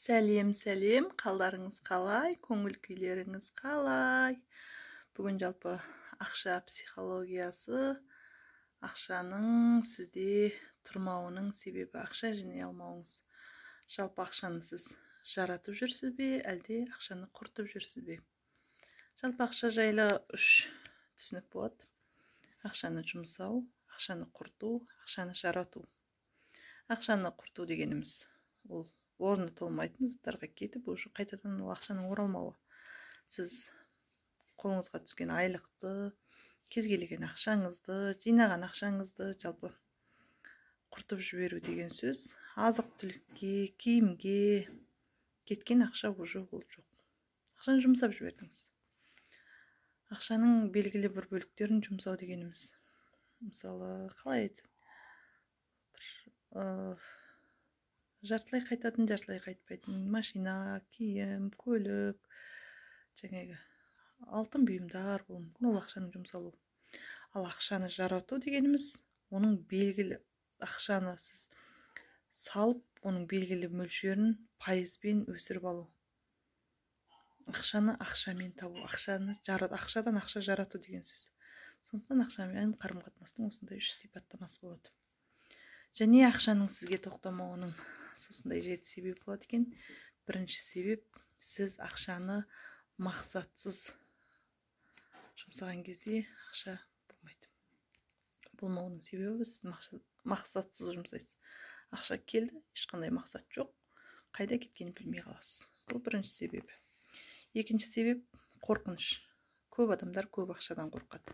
Сәлем, сәлем, қалдарыңыз қалай, көңіл күйлеріңіз қалай? Бүгін жалпы ақша психологиясы, ақшаның сізде тұрмауының себебі, ақша жинай алмауыңыз. Жалпы ақшаны сіз жаратып жүрсіз бе, әлде ақшаны құртып жүрсіз бе? Жалпы ақша жайлы үш түсінік болады. Ақшаны жұмсау, ақшаны құрту, ақшаны жарату. Ақшаны құрту дегеніміз ол орны толмайтын заттарға кетіп, уже қайтадан ол ақшаның оралмауы. Сіз қолыңызға түскен айлықты, кез келген ақшаңызды, жинаған ақшаңызды жалпы құртып жіберу деген сөз. Азық түлікке, киімге кеткен ақша уже ол жоқ. Ақшаны жұмсап жібердіңіз. Ақшаның белгілі бір бөліктерін жұмсау дегеніміз. Мысалы, қалай айтсам, бір жартылай қайтатын, жартылай қайтпайтын машина, киім, көлік, жаңағы алтын бұйымдар болуы мүмкін, ол ақшаның жұмсалуы. Ал ақшаны жарату дегеніміз, оның белгілі ақшаны сіз салып, оның белгілі мөлшерін пайызбен өсіріп алу. Ақшаны ақшамен табу, ақшаны жарат, ақшадан ақша жарату деген сөз. Сондықтан ақшамен қарым-қатынастың осындай үш сипаттамасы болады. Және ақшаның сізге тоқтамауының осындай жеті себеп болады екен. Бірінші себеп, сіз ақшаны мақсатсыз жұмсаған кезде ақша болмайды. Болмауының себебі, сіз мақсатсыз жұмсайсыз. Ақша келді, ешқандай мақсат жоқ, қайда кеткенін білмей қаласыз. Бұл бірінші себебі. Екінші себеп, қорқыныш. Көп адамдар көп ақшадан қорқады.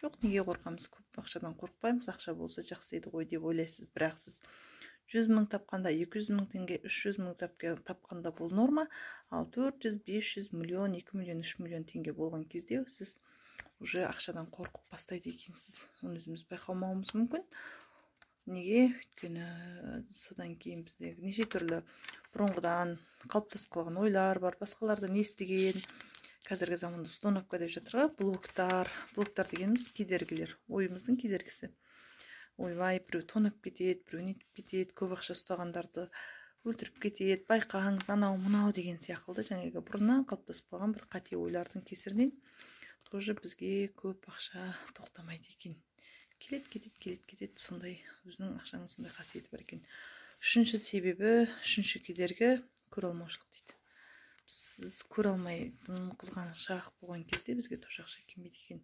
Жоқ, неге қорқамыз? Көп ақшадан қорықпаймыз, ақша болса жақсы еді ғой деп ойлайсыз. Бірақ сіз 100 мың тапқанда, 200 мың теңге, 300 мың тапқанда бұл норма, ал 400, 500 миллион, 2 миллион, 3 миллион теңге болған кезде сіз уже ақшадан қорқып бастайды екенсіз. Оны өзіміз байқамауымыз мүмкін. Неге? Өйткені содан кейін бізде неше түрлі бұрынғыдан қалыптасып қалған ойлар бар, басқалардан естіген. Қазіргі заманда установка деп жатыр ғой, блоктар. Блоктар дегеніміз кедергілер, ойымыздың кедергісі. Ойбай, біреу тонап кетеді, біреу нетіп кетеді, көп ақша ұстағандарды өлтіріп кетеді, байқаңыз, анау мынау деген сияқты жаңағы бұрыннан қалыптасып қалған бір қате ойлардың кесірінен тоже бізге көп ақша тоқтамайды екен. Келеді, кетеді, келеді, кетеді, сондай өзінің ақшаның сондай қасиеті бар екен. Үшінші себебі, үшінші кедергі, көре алмаушылық дейді. Сіз көре алмайтын қызғаншақ болған кезде бізге тоже ақша келмейді екен.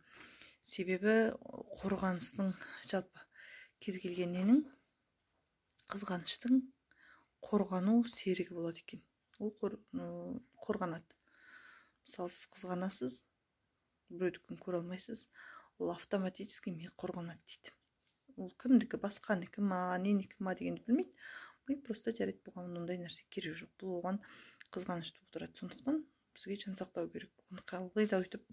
Себебі қорғаныстың, жалпы кез келген ненің, қызғаныштың қорғану серігі болады екен. Ол қорғанады. Мысалы, сіз қызғанасыз, біреудікін көре алмайсыз, ол автоматически ми қорғанады дейді. Ол кімдікі, басқанікі ма, ненікі ма дегенді білмейді. Ми просто жарайды, бұған ондай нәрсе керек жоқ. Бұл оған қызғаныш тудырады. Сондықтан бізге жан сақтау керек. Ылғи да өйтіп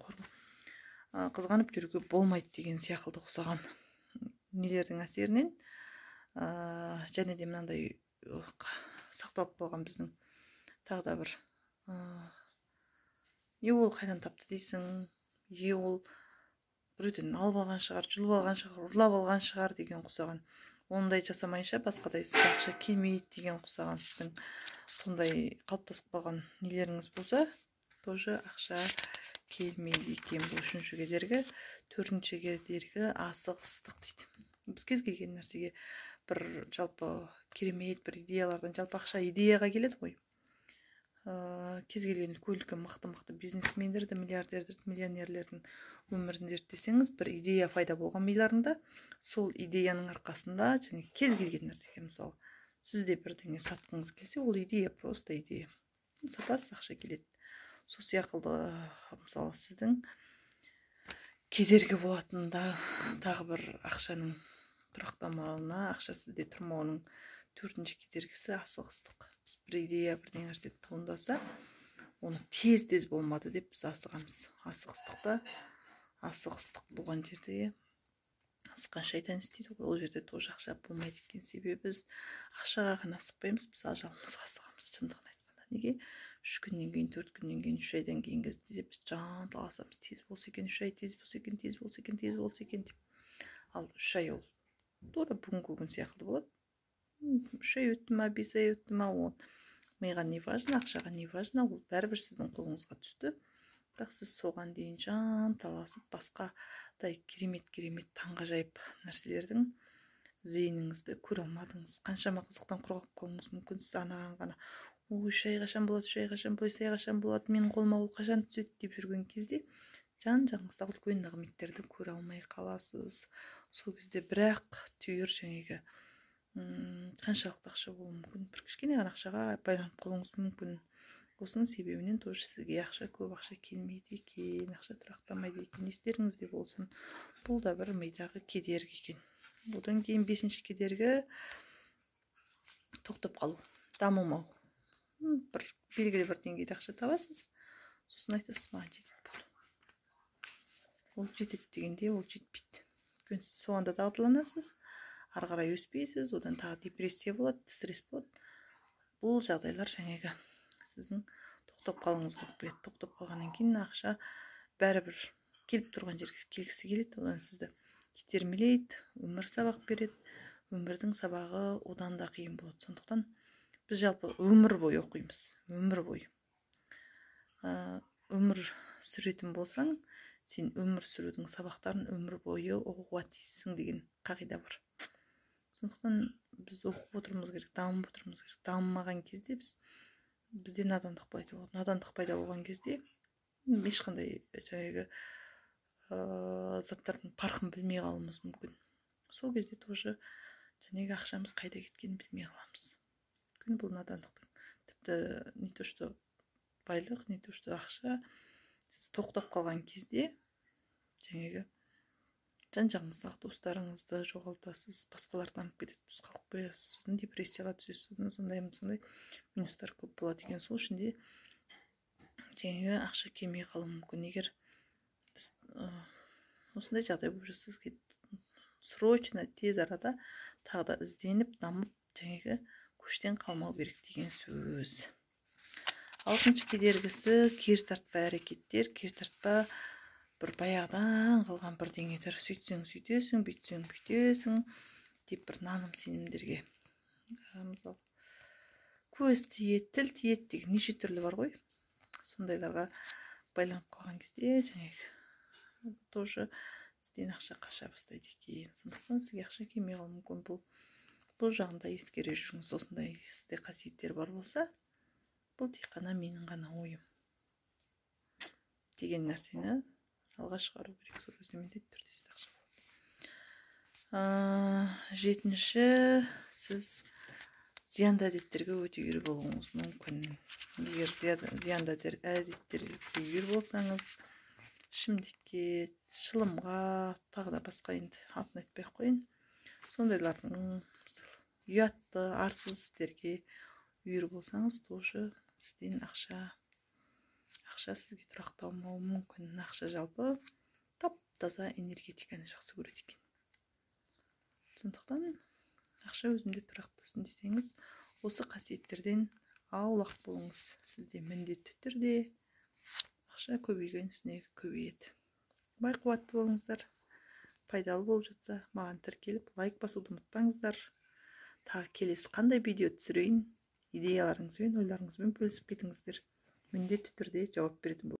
қызғанып жүруге болмайды деген сияқты ұқсаған нелердің әсерінен, және де мынандай сақталып қалған біздің тағы да бір не ол қайдан тапты дейсің, е ол біреуден алып алған шығар, жұлып алған шығар, ұрлап алған шығар деген ұқсаған, ондай жасамайынша басқадай сізге ақша келмейді деген ұқсаған сіздің сондай қалыптасып қалған нелеріңіз болса, тоже ақша келмейді екен. Бұл үшінші кедергі. Төртінші кедергі, асығыстық дейді. Біз кез келген нәрсеге бір жалпы керемет бір идеялардан, жалпы ақша идеяға келеді ғой. Кез келген үлкен мықты-мықты бизнесмендерді, миллиардерлерді, миллионерлердің өмірін зерттесеңіз, бір идея пайда болған миларында, сол идеяның арқасында және кез келген нәрсеге, мысалы, сізде бірдеңе сатқыңыз келсе, ол идея, просто идея. Сатасыз, ақша келеді. Сол сияқты, мысалы, сіздің кедергі болатын тағы бір ақшаның тұрақтамауына, ақша сізде тұрмауының төртінші кедергісі асығыстық. Біз бір идея, бірдеңе нәрсе туындаса, оны тез-тез болмады деп біз асығамыз. Асығыстықта, асығыстық болған жерде асыққан шайтан істейді ғой, ол жерде тоже ақша болмайды екен. Себебі біз ақшаға ғана асықпаймыз, біз ажалымызға асығамыз, шындығын айтқанда. Неге? 3 күннен кейін, 4 күннен кейін, 3 айдан кейін кезде біз жан таласамыз, тез болса екен, 3 ай тез болса екен, тез болса екен, тез болса екен деп. Ал 3 ай ол тура бүгінгі күн сияқты болады. 3 ай өтті ма, 5 ай өтті ма, ол Миға не важно, ақшаға не важно, ол бәрібір сіздің қолыңызға түсті. Бірақ сіз соған дейін жан таласып, басқадай керемет-керемет таңғажайып нәрселердің зейініңізді көре алмадыңыз. Қаншама қызықтан құр қалып қалуыңыз мүмкін. Сіз анаған ғана, ой, 3 ай қашан болады, 3 ай қашан болады, 5 ай қашан болады, менің қолыма ол қашан түседі деп жүрген кезде жан жағыңыздағы үлкен нығметтерді көре алмай қаласыз. Сол кезде бірақ түйір жаңағы қаншалықты ақша болуы мүмкін, бір кішкене ғана ақшаға байланып қалуыңыз мүмкін. Осының себебінен тоже сізге ақша, көп ақша келмейді екен, ақша тұрақтамайды екен. Естеріңізде болсын, бұл да бір мидағы кедергі екен. Одан кейін 5-ші кедергі тоқтап қалу, дамымау. Бір белгілі бір деңгейде ақша табасыз, сосын айтасыз, маған жетеді болды. Ол жетеді дегенде ол жетпейді. Өйткені сіз соған да дағдыланасыз, ары қарай өспейсіз, одан тағы депрессия болады, стресс болады. Бұл жағдайлар жаңағы сіздің тоқтап қалуыңызға алып келеді. Тоқтап қалғаннан кейін ақша бәрібір келіп тұрған жерге келгісі келеді, одан сізді итермелейді, өмір сабақ береді. Өмірдің сабағы одан да қиын болады. Сондықтан біз жалпы өмір бойы оқимыз, өмір бойы. Өмір сүретін болсаң, сен өмір сүрудің сабақтарын өмір бойы оқуға тиіссің деген қағида бар. Сондықтан біз оқып отыруымыз керек, дамып отыруымыз керек. Дамымаған кезде бізде надандық пайда болады. Надандық пайда болған кезде ешқандай жаңағы заттардың парқын білмей қалуымыз мүмкін. Сол кезде тоже жаңағы ақшамыз қайда кеткенін білмей қаламыз. Өйткені бұл надандықтың тіпті не то что байлық, не то что ақша, сіз тоқтап қалған кезде жаңағы жан жағыңыздағы достарыңызды жоғалтасыз, басқалар дамып кетеді, сіз қалып қоясыз, содан депрессияға түсесіз, содан сондай минустар көп болады екен. Сол үшін де жаңағы ақша келмей қалуы мүмкін. Егер осындай жағдай болып жатса, сізге срочно тез арада тағы да ізденіп, дамып, жаңағы көштен қалмау керек деген сөз. 6-шы кедергісі кері тартпа әрекеттер. Кері тартпа бір баяғыдан қалған бірдеңелер, сөйтсең сөйтесің, бүйтсең бүйтесің деп бір наным сенімдерге, мысалы көз тиеді, тіл тиеді деген неше түрлі бар ғой, сондайларға байланып қалған кезде жаңағы тоже сізден ақша қаша бастайды екен. Сондықтан сізге ақша келмей қалуы мүмкін. Бұл жағында ескере жүріңіз. Осындай сізде қасиеттер бар болса, бұл тек қана менің ғана ойым деген нәрсені алға шығару керек. Сол кезде міндетті түрде сіз ақша болады. 7-ші, сіз зиянды әдеттерге өте үйір болуыңыз мүмкін. Егер зиянды әдеттерге үйір болсаңыз, ішімдікке, шылымға, тағы да басқа, енді атын айтпай ақ қояйын, сондайлардың, мысалы, ұятты, арсыз істерге үйір болсаңыз, тоже сізден ақша сізге тұрақталмауы мүмкін. Ақша жалпы тап-таза энергетиканы жақсы көреді екен. Сондықтан ақша өзімде тұрақтасын десеңіз, осы қасиеттерден аулақ болыңыз. Сізде міндетті түрде ақша көбейген үстіне көбейеді. Бай қуатты болыңыздар. Пайдалы болып жатса, маған тіркеліп, лайк басуды ұмытпаңыздар. Тағы келесі қандай видео түсірейін, идеяларыңызбен, ойларыңызбен бөлісіп кетіңіздер. Міндетті түрде жауап беретін боламын.